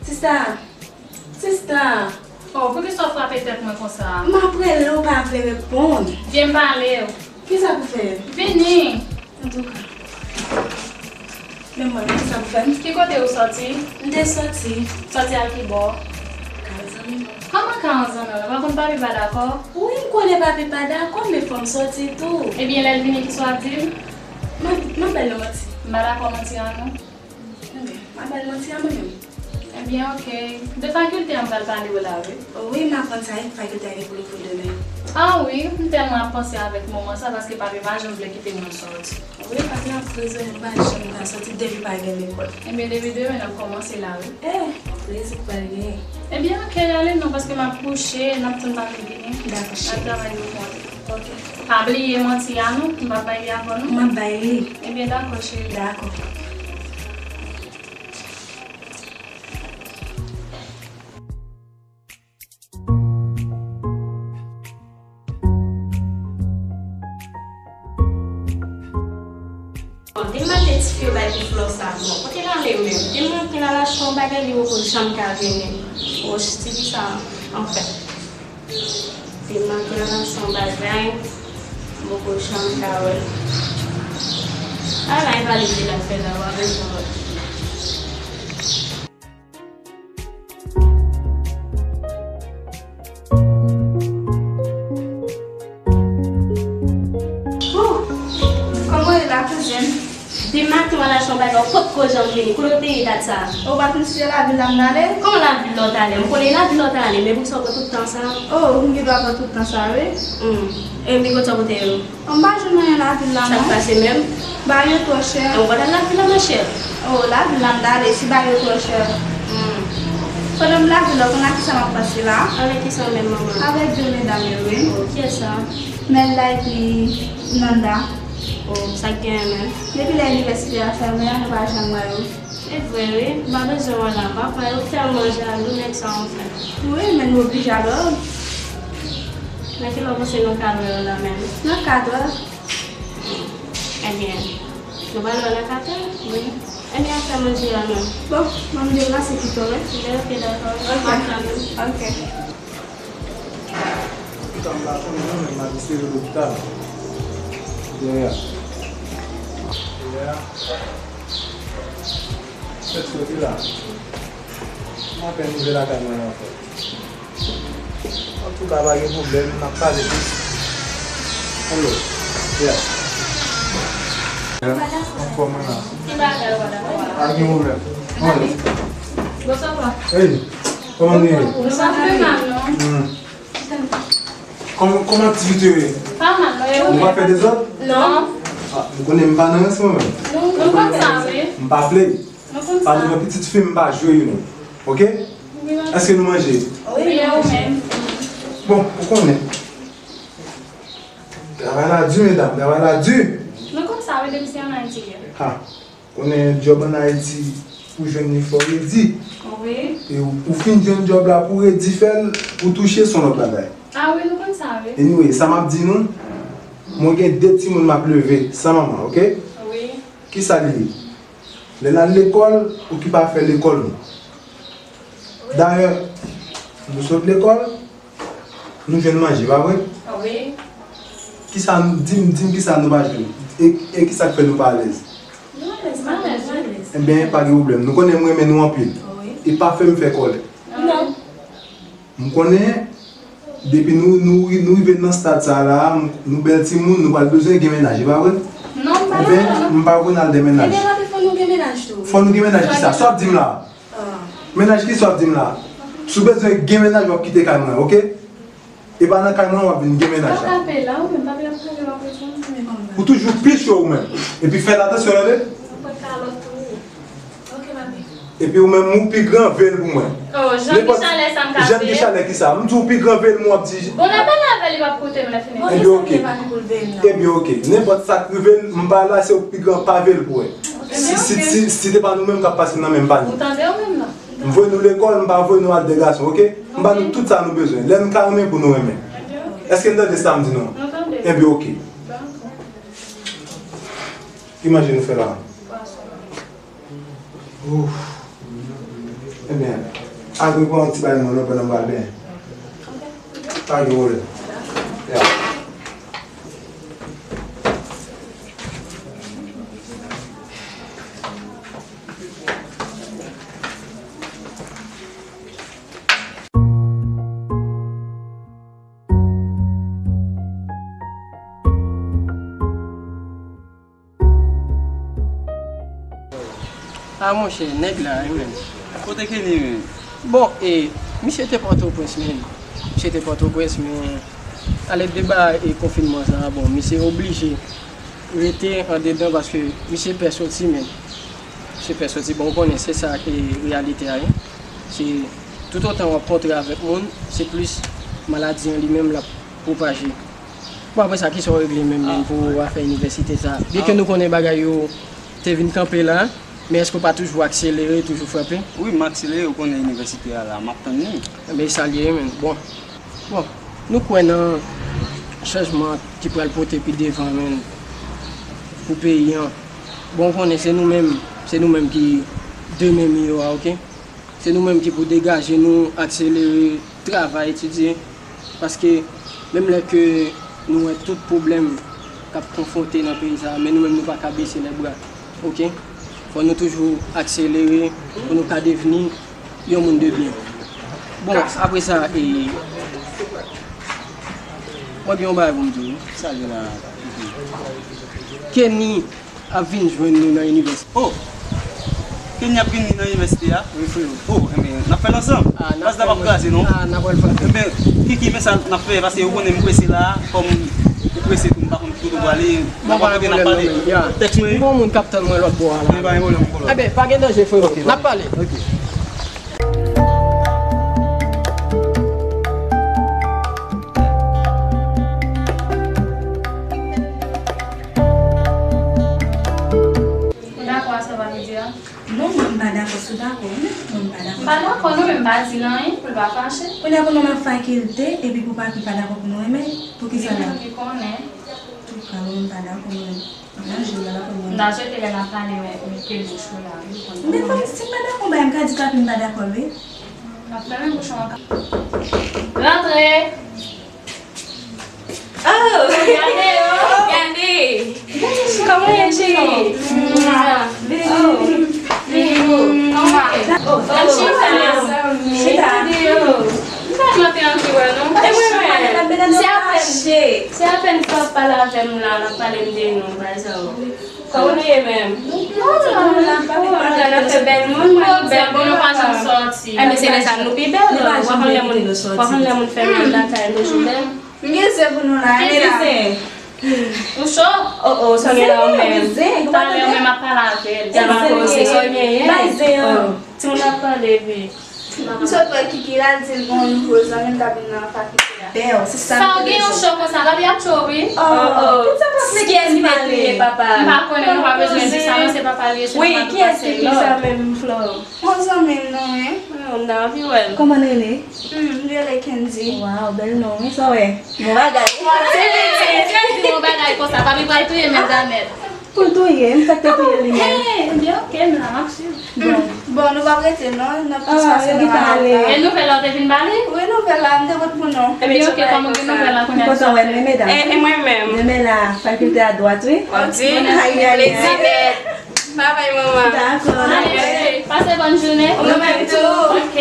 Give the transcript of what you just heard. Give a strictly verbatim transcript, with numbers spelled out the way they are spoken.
Sista, sista. Oh, poukisa w frape tèt mwen konsa? M ap rele w, ou pa vle reponn. Vye m pale w. Kisa pou fè? Vini. Antouka. Men mwen, kisa pou fè m? Ki kote ou sòti? M te sòti. Sòti al ki bò? Kay zanmi mwen. Kòman kay yon zanmi w? Ou pa konn papi pa dakò? Wi, m konnen papi pa dakò, men fò m sòti tou. Ebyen, lè l vini, kisa w ap di l? M ap, m ap ba l yon manti. M pa dakò manti a non. Ebyen, m ap ba l manti a mwen menm. Ebyen, oke. De fakilte a m pral pale w la, wi. Wi, m aprann sa, e fakilte a gen pou l ouvri demen. Ah wi, m tèlman ap panse avèk moman sa, paske papi pa janm vle kite mwen sòti. Wi, papi ap rezon, m pa janm ka sòti depi pa gen lekòl. Ebyen, depi demen, n ap kòmanse la, wi. Eh, plezi k pral genyen. Ebyen, oke, ale non, paske m ap kouche, n ap tann papi vini. Dakò, cheri. N ap travay pou kont. Ok. Pa bliye manti a non, m p ap bay li avan non. M ap bay li. Ebyen, dakò, cheri. Dakò. Bon, demen maten tifi yo bay pou flò sa. Bon, kote l ale menm? Demen maten l al achte yon bagay, li poko janm ka vini. Wòch, tifi sa, anfen. Demen maten l al achte yon bagay, m poko janm ka wè l. A la, e valide l ap fè la, w a bezwen wè. Bon, kòman w ye la, kouzin? Demen maten w al achte yon bagay, w potko janm vini. Kote w te ye dat sa a? Ou pa t konn si se lavil la m t ale? Kòman lavil la w t ale? M konnen e lavil la w t ale, men poukisa w pran tout tan sa a? Oh, m gen dwa pran tout tan sa a, wi. Hmm. E men kote w pote yo? M pa jwenn anyen lavil la non. Sa k pase menm? Bagay yo twò chè. E ou pa t al lavil la, machè? Oh, lavil la m t ale, si bagay yo twò chè. Hmm. Pandan m lavil la, ou konn ak kisa m ap panse la? Avèk kisa menm, manman? Avèk de medam yo, wi. Oh, kiyès sa? Mèl la epi Nanda. Oh, sa k genyen menm? Depi lè inivèsite a fèmen an, nou pa janm wè yo. Se vre wi, m pa bezwen wè l a papa yo tèlman jalou nèg sa anfen. Wi, men nou oblije al wè yo. Nan kilè w panse nou ka al wè yo la menm? Nan kat è. Ebyen, nou pral wè nan kat è? Wi. Ebyen, al fè manje a non. Bon, ban m deplase pito wi. Ebyen, oke, dakò. Oke. M ap tann ou. Oke. Tan m pa konnen non, men m ap espere lopital. Yaya. Yaya. Sèt soti la. M apèn rive lakay mwen la, anfèt. Antouka, pa gen pwoblèm, n ap pale plis. Hello. Yeah. Anfòm mwen la. Ki bagay ou pa dakò a? Pa gen pwoblèm. Mwen. Bonswa. Hey, kòman nou ye? Nou pa twouve mal, non. Hmm. Kòman, kòman aktivite yo ye? Pa mal, non, e ou? Ou pa fè dezòd? Non. Ah, m konnen m pa nan rans mwen menm. Nou, nou konn sa, wi. M pa play. Nou konn sa. Pa jwe pitit fi m, m pa jwe, you know. Oke? Wi, wi. Èske nou manje? Wi, e ou menm? Bon, ou konnen. Travay la di, medam, travay la di. Nou konn sa, wi, depi se ann Ayiti ye. Ha. Konnen djòb ann Ayiti, pou jwenn li fò w redi. Wi. E ou, ou fin jwenn djòb la, pou w redi fè l, pou touche, se yon lòt bagay. Ah wi, nou konn sa, wi. Anyway, sa m ap di nou, mwen gen de timoun m ap leve, san manman, oke? Wi. Kisa li ye? Lè n al lekòl, ou ki pa fè lekòl nou. Dayè, nou sot lekòl, nou jwenn manje, pa vre? Wi. Kisa, di m, di m kisa nou pa jwenn? E, e kisa k fè nou pa alèz? Nou alèz, nou alèz, nou alèz. Ebyen, pa gen pwoblèm. Nou konnen m renmen nou anpil. Wi. E pa fè m fè kòlè. Non. M konnen, depi nou, nou, nou rive nan stad sa a la, m, nou bèl timoun, nou pral bezwen gen mennaj, e pa vre? Non, m pa... Ebyen, m pa konn al de mennaj. Ebyen, papi, fò nou gen mennaj tou. Fò nou gen mennaj kisa? Sa w ap di m la? Ah. Mennaj kisa w ap di m la? Si w bezwen gen mennaj, w ap kite kay mwen, oke? E pa nan kay mwen w ap vin gen mennaj la. Ou toujou pi cho ou menm. Epi fè l atansyon, tande? Epi ou menm, ou pi gran, veye l pou mwen. Oh, jan de chalè sa m ka veye? Jan de chalè kisa? M di w pi gran, veye l, mwen w ap di. Bon, lè pale avè l, li p ap koute m lè fini. Ebyen, oke. Ebyen, oke. Nenpòt sa k rive l, m pa la, se ou k pi gran, pa veye l pou mwen. Si, si, si, si te pa nou menm k ap pase nan menm panye. Ou tande ou menm nan? M voye nou lekòl, m pa voye nou al de gason, oke? M ba nou tout sa nou bezwen. Lè n ka renmen pou nou renmen. Èske n tande sa m di nou an? Nou tande. Ebyen, oke. Ki manje nou fè la a? Pwason. Ouf. Ebyen, al pran yon ti bagay mwen non pandan m pral benyen. Pa gen pwoblèm. Ya. Ah, monchè, nèg la, wi, menm. Kote Kenny, menm? Bon, e, misye te Pòtoprens, menm. Misye te Pòtoprens, men alèd de ba e konfinman sa, bon, misye oblije rete andedan paske misye pè soti, menm. Misye pè soti, bon, ou konnen se sa ki reyalite a, wi. Se toutotan w ap kontre avèk moun, se plis maladi an li menm l ap pwopaje. Bon, apre sa, kisa w regle menm, menm pou afè inivèsite sa? Byenke nou konnen bagay yo te vin kanpe la, men èske w pa toujou akselere, toujou frape? Wi, m akselere, ou konnen inivèsite a la, m ap tann li. Ebyen, sa l ye, menm. Bon. Bon, nou kwè nan chanjman ki pral pote pi devan, menm, pou peyi an. Bon, ou konnen se nou menm, se nou menm ki demen miyo a, oke? Se nou menm ki pou degaje nou, akselere travay, etidye. Paske menm lè ke nou wè tout pwoblèm k ap konfwonte nan peyi sa a, men nou menm nou pa ka bese lè bra. Oke? Fò nou toujou akselere pou nou ka devni yon moun de byen. Bon, apre sa, e, mwen gen yon bagay pou m di w. Sa gen la? Kenny ap vin jwenn nou nan inivèsite. Oh! Kenny ap vin nan inivèsite a? Wi, freo. Oh, enben, n ap fè l ansanm. Ah, n ap fè l. Baz la p ap kraze, non? Ah, n ap pral frape. Enben, Kiki, men sa n ap fè, paske ou konnen m prese la, kòm ou prese tou, m pa konn ki kote w prale, n ap rankontre, n ap pale. Tèks mwen. Bon, moun k ap tann mwen lòt bò a la. Men pa gen pwoblèm, pa gen pwoblèm. Enben, pa gen danje, freo. N ap pale. Ok. Ou dakò a sa w pa vle di a? Non, mwen m pa dakò. Si w dakò, wi, men mwen m pa dakò. M pa dakò non, men m pa di l anyen pou l pa fache. Kounye a pou nou nan fakilte, epi pou papi pa dakò pou nou renmen, poukisa la? Ki moun ki konnen? Antouka, mwen m pa dakò, mwen. Manje la, la pou mwen. M ta swete lè n ap pale, men, men ke jou cho la, wi, konn. Men kòm si m pa dakò, m pa, m ka di papi m pa dakò, wi. M ap fèmen bouch ou an ka. Rantre! Oh! Gade yo! Gade! Kòman w ye, cheri? Mwa! Oh! Mwa! Oh! Chita! Chita! Gade yo! M tèlman te anvi wè nou. E mwen menm! Se apèn, se apèn fò w ap pale avè m la, n ap pale m de nou, bay sa yo. Kòman nou ye menm? Nou byen, nou la, nou la, nou la. Ou konn ap fè bèl moun, mwen bèl moun, nou pa janm sòti. Enben, se lè sa nou pi bèl. Ou pa konn lè moun, ou pa konn lè moun fè menm lakay toujou bèl. M gen zen pou nou la, men la. Ki zen? Ou cho? Oh, oh, sa w gen la ou menm. Talè ou menm ap pale avè l. Tèlman koze, sa w genyen? Bay zen an. Timoun ap pale, epi. M sot wè Kiki la, l di l gen yon nouvo zanmi l k ap vin nan fakilte a. Bèl, se sa m te bezwen. Sa w gen yon cho konsa, papi ap cho wi. Oh, oh. Tout sa pap mete ki pale. Kiyès ki te touye papa l? M pa konnen, nou pa bezwen di sa non, se papa l ye, se nou pa pase lòd. Wi, kiyès ki touye sa menm, Florent? Yon zanmi m non, wi. Oh, m ta anvi wè l. Kòman l rele? Hmm, li rele Kendy. Waw, bèl non, wi, sa w wè? Bon bagay. Se li, se li, se li, bon bagay konsa, papi pral touye m, Eldanèt. Pou l touye, m fèk te touye li menm. Hey, ebyen, ok, m la, m ap swiv. Bon. Bon, nou p ap rete non, n ap plis pase nan ale. E nouvèl la, w te vin ba li? Wi, nouvèl la, m te pot pou nou. Ebyen, ok, kòm ou gen nouvèl la, kounye a, m kontan wè nou, medam. E, e mwen menm? Demen la, fakilte a dwat, wi. W ap di, plezi nèt. Babay, manman. Dakò. Pase bòn jounen. Ou menm tou. Ok.